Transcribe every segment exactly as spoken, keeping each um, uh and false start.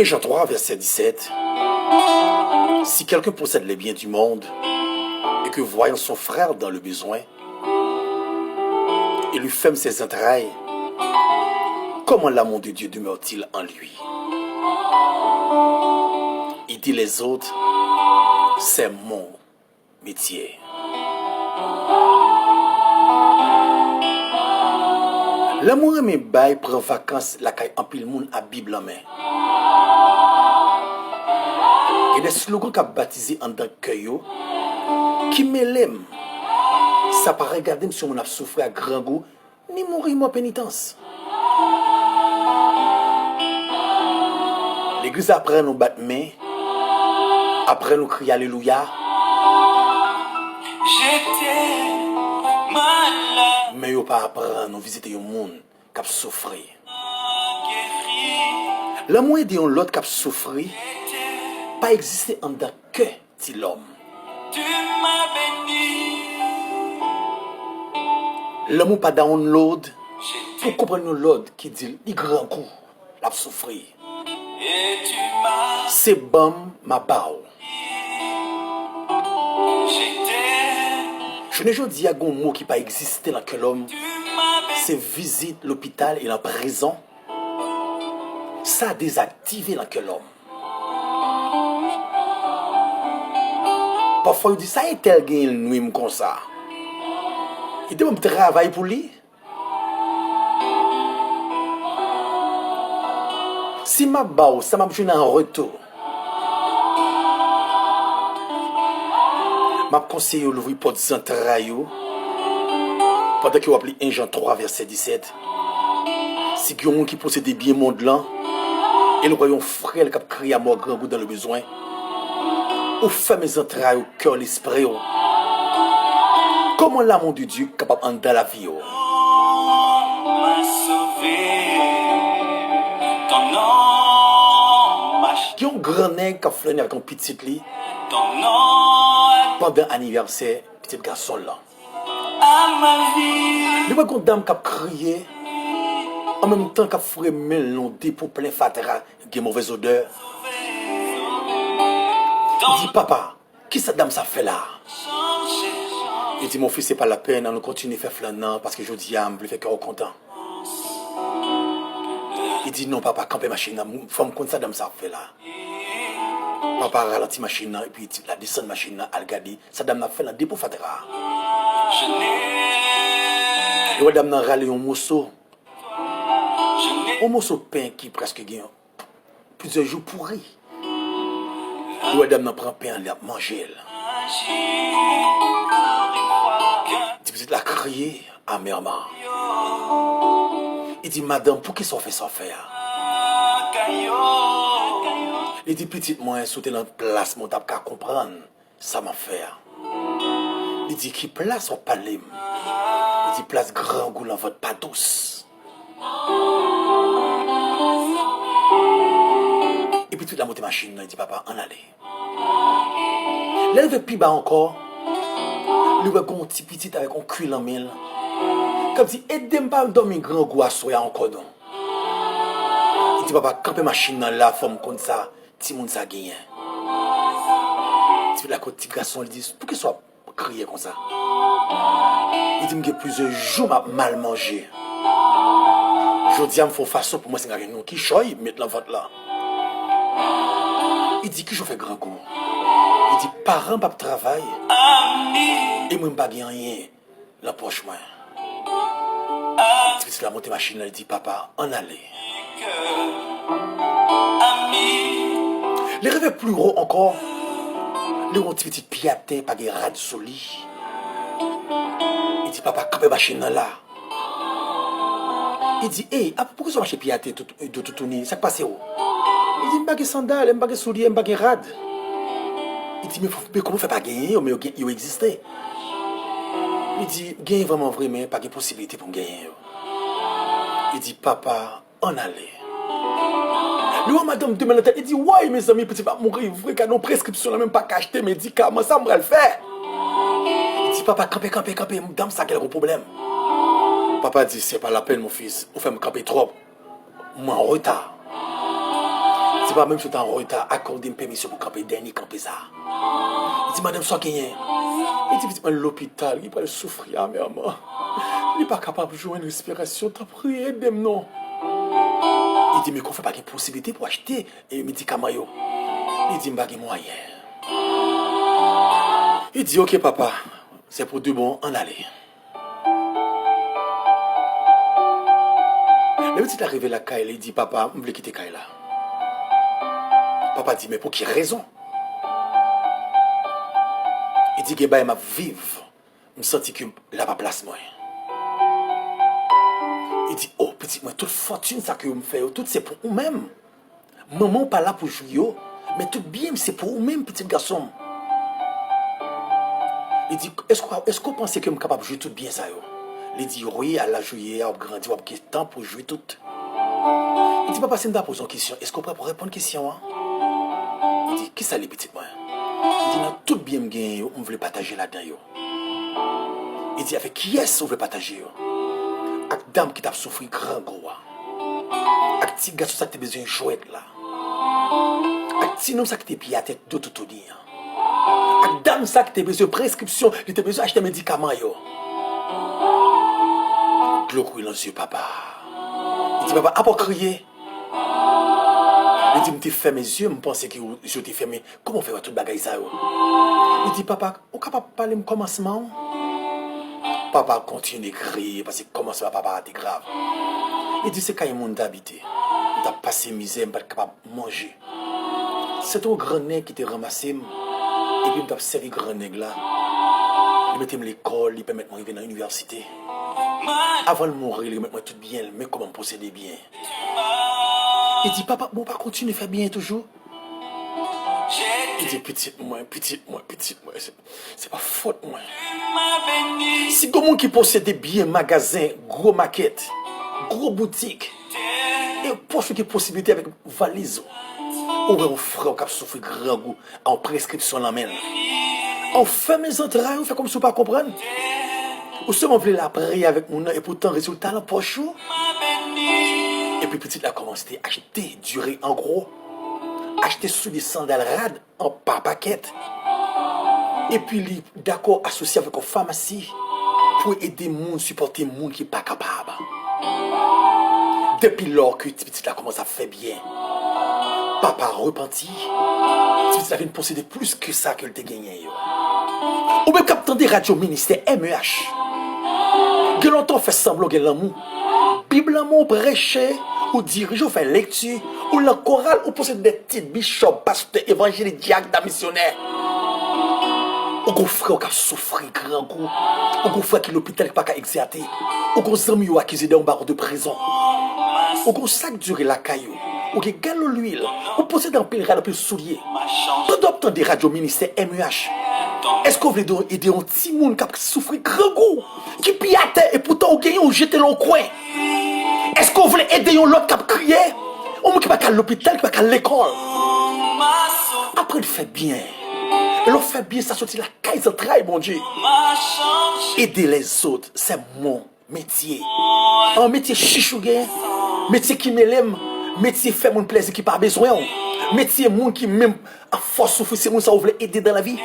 Jean trois, verset dix-sept. Si quelqu'un possède les biens du monde et que, voyant son frère dans le besoin, il lui ferme ses entrailles, comment l'amour de Dieu demeure-t-il en lui? Aider les autres, c'est mon metye. Lanmou renmen bay pran vakans lakay anpil moun ak Bib lan men. Gen de slogan k ap batize anndan kè yo ki mele m. Sa pa regade m si yon moun ap soufri ak grangou ni mouri mò penitans. Legliz aprann nou bat men, aprann nou kriye alelouya. Men yo pa aprann nou vizite yon moun k ap soufri. Lanmou ede yon lòt k ap soufri pa egziste anndan kè ti lòm. Lanmou pa download pou konprann yon lòt ki di l li grangou, l ap soufri. Se ban m, m a ba w. Jounen jodi a, gen yon mo ki pa egziste nan kè lòm, se vizit lopital e nan prizon. Sa dezaktive nan kè lòm. Pafwa yo di, "Sa entèl genyen l nwi m konsa? Li te ban m travay pou li?" Si m ap ba w, sa m ap jwenn an retou? M ap konseye w louvri pòt zantray ou pandan ke w ap li en Jan twa, vèsè disèt. Si gen yon moun ki posede byen mond lan, e l wè yon frè l k ap kriye a mò grangou dans le besoin, ou fèmen zantray ou, kè w, lespri w. Comment l'amour de Dieu kapab anndan lavi w? Gen yon gran nèg k ap flannen avèk yon pitit li pandan anivèsè pitit gason l lan. Li wè gon dam k ap kriye, an menm tan k ap foure men l nan yon depo plen fatra, gen movèz odè. Li di, "Papa, kisa dam sa ap fè la a?" Li di, "Mon fils, se pa lapèn, ann nou kontinye fè flann nan, paske jodi a, m vle fè kè w kontan." Li di, "Non, papa, kanpe machin nan, fò m konn sa dam sa ap fè la a." Papa ralanti machin nan, epi pitit la desann machin nan, al gade sa dam nan ap fè nan depo fatra a. Li wè dam nan rale yon moso, yon moso pen ki prèske gen plizyè jou pouri. Li wè dam nan pran pen an, li ap manje l. Ti pitit la kriye amèman. Li di, "Madanm, poukisa w fè sa w fè a?" Li di, "Pitit mwen, si w te nan plas mwen, w t ap ka konprann sa m ap fè a." Li di, "Ki plas w ap pale m?" Li di, "Plas grangou nan vant pa dous." Epi pitit la monte machin nan, li di, "Papa, ann ale." Lè l rive pi ba ankò, li wè gon ti pitit avèk yon kwi lan men l k ap di, "Ede m pa al dòmi grangou aswè a ankò non." Li di, "Papa, kanpe machin nan la, fò m konn sa timoun sa genyen." Ti pitit la kot ti gason, li di, "Poukisa w ap kriye konsa?" Li di, "M gen plizyè jou m ap mal manje. Jodi a, m fè yon fason pou mwen, si m ka jwenn yon kichòy, m met nan vant lan." Li di, "Kijan w fè grangou?" Li di, "Paran m p ap travay, e mwen, m pa gen anyen nan pòch mwen." Ti pitit la monte machin nan, li di, "Papa, ann ale." Li rive pi wo ankò, li wè yon ti pitit pye atè, pa gen rad sou li. Li di, "Papa, kanpe machin nan la." Li di, "Ey, apa poukisa w mache pye atè, tout, do toutouni, sa k pase w?" Li di, "M pa gen sandal, m pa gen soulye, m pa gen rad." Li di, "Men, men kòman w fè pa genyen yo, men yo gen, yo egziste?" Li di, "Genyen vrèman vre, men pa gen posiblite pou m genyen yo." Li di, "Papa, ann ale." Li wè madanm de men nan tèt, li di, "Woy, mezanmi, pitit m ap mouri vre, gade yon preskripsyon la, men m pa ka achte medikaman, sa m pral fè?" Li di, "Papa, kanpe, kanpe, kanpe, dam sa gen gon pwoblèm." Papa di, "Se pa lapèn, mon fils, ou fè m kanpe twòp, mwen an reta." Se pa menm si w ta an reta, akòde m pèmisyon pou kanpe dènye kanpe sa a. Li di, "Madanm, sa w genyen?" Li di, "Pitit mwen lopital, li pral soufri amèman. Li pa kapab jwenn respirasyon. Tanpri, ede m non." Li di, "Men kòman fè pa gen posiblite pou achte, e, medikaman yo?" Li di, "M pa gen mwayen." Li di, "Oke, papa, se pou de bon, ann ale." Lè pitit la rive lakay, li di, "Papa, m vle kite kay la." Papa di, "Men pou ki rezon?" Li di, "Gen bagay m ap viv, m santi ke la pa plas mwen." Li di, "O, pitit mwen, tout fòtin sa ke m fè yo, tout se pou ou menm. Manman w pa la pou jwi yo, men tout byen m se pou ou menm, pitit gason m." Li di, "Èske, èske w panse ke m kapab jwi tout byen sa yo?" Li di, "Wi, a laj ou ye a, w ap grandi, w ap gen tan pou jwi tout." Li di, "Papa, si m ta poze w yon kesyon, èske w prè pou reponn kesyon an?" Li di, "Kisa li, pitit mwen?" Li di, "Nan tout byen m genyen yo, m vle pataje ladan yo." Li di, "Avèk kiyès ou vle pataje yo?" "Ak dam ki t ap soufri grangou a. Ak ti gason sa ki te bezwen jwèt la. Ak ti nonm sa ki te pye atè do Toutouni an. Ak dam sa ki te bezwen preskripsyon, li te bezwen achte medikaman yo." Dlo kouri nan zye papa. Li di, "Papa, apa w kriye?" Li di, "M te fèmen zye m, m panse ke w, zye w te fèmen. Kòman w fè wè tout bagay sa yo?" Li di, "Papa, ou kapab pale m kòmansman an?" Papa kontinye kriye, paske kòmansman papa a te grav. Li di, "Se kay moun m t abite. M t ap pase mizè, m pa t kapab manje. Se te yon gran nèg ki te ranmase m, epi m t ap sèvi gran nèg la. Li mete m lekòl, li pèmèt mwen rive nan inivèsite. Avan l mouri, li remèt mwen tout byen l, men kòman m posede byen." Li di, "Papa, bon, w pa kontinye fè byen toujou?" Li di, "Pitit mwen, pitit mwen, pitit mwen, se, se pa fòt mwen. Si gen moun ki posede byen, magazen, gwo makèt, gwo boutik, e pòch ou gen posiblite avèk valiz ou, ou wè yon frè w k ap soufri grangou, a yon preskripsyon nan men l, a w fèmen zantray ou, fè kòmsi w pa konprann. Ou sèlman vle lapriyè avèk moun nan, epoutan rezilta nan pòch ou." Epi pitit la kòmanse te achte diri an gwo, achte soulye, sandal, rad an pa pakèt. Epi li dakò asosye avèk yon famasi pou ede moun, sipòte moun ki pa kapab. Depi lò ke ti pitit la kòmanse ap fè byen, papa repanti, ti pitit la vin posede plis ke sa ke l te genyen yo. Ou menm k ap tande radyo Ministè M E H, gen lontan w fè sanblan w gen lanmou. Bib lan men w, ou preche, ou dirije, ou fè lekti, ou nan koral, ou posede de tit, bichòp, pastè, evanjelis, dyak, dam, misyonè. Ou gon frè w k ap soufri grangou. Ou gon frè ki lopital ki pa ka egzète. Ou gon zanmi yo akize de yon baron de prizon. Ou gon sak diri lakay ou. Ou gen galo lwil. Ou posede anpil rad, anpil soulye. Pandan w ap tande radyo Ministè M E H, èske w vle ede yon timoun k ap soufri grangou, ki pye atè, epoutan ou genyen, ou jete l yon kwen? Èske w vle ede yon lòt k ap kriye? Yon moun ki pa ka al lopital, ki pa ka al lekòl. Aprann fè byen. Lè w fè byen, sa soti lakay zantray Bondye. Ede lèzòt, se mon metye. An metye chich ou gen, metye ki mele m, metye fè moun plèzi ki pa bezwen w, metye moun ki menm ap fè w soufri, se moun sa w vle ede dan lavi.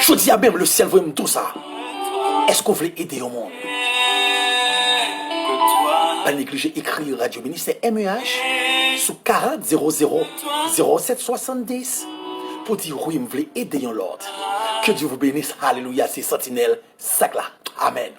Jodi a menm, lesyèl voye m di w sa. Èske w vle ede yon moun? Pa neglije ekri radyo Ministè M E H sou karant zewo zewo zewo sèt swasanndis pou di, "Wi, m vle ede yon lòt." Que Dieu vous bénisse. Alelouya, se Santinèl Sak la. Amèn.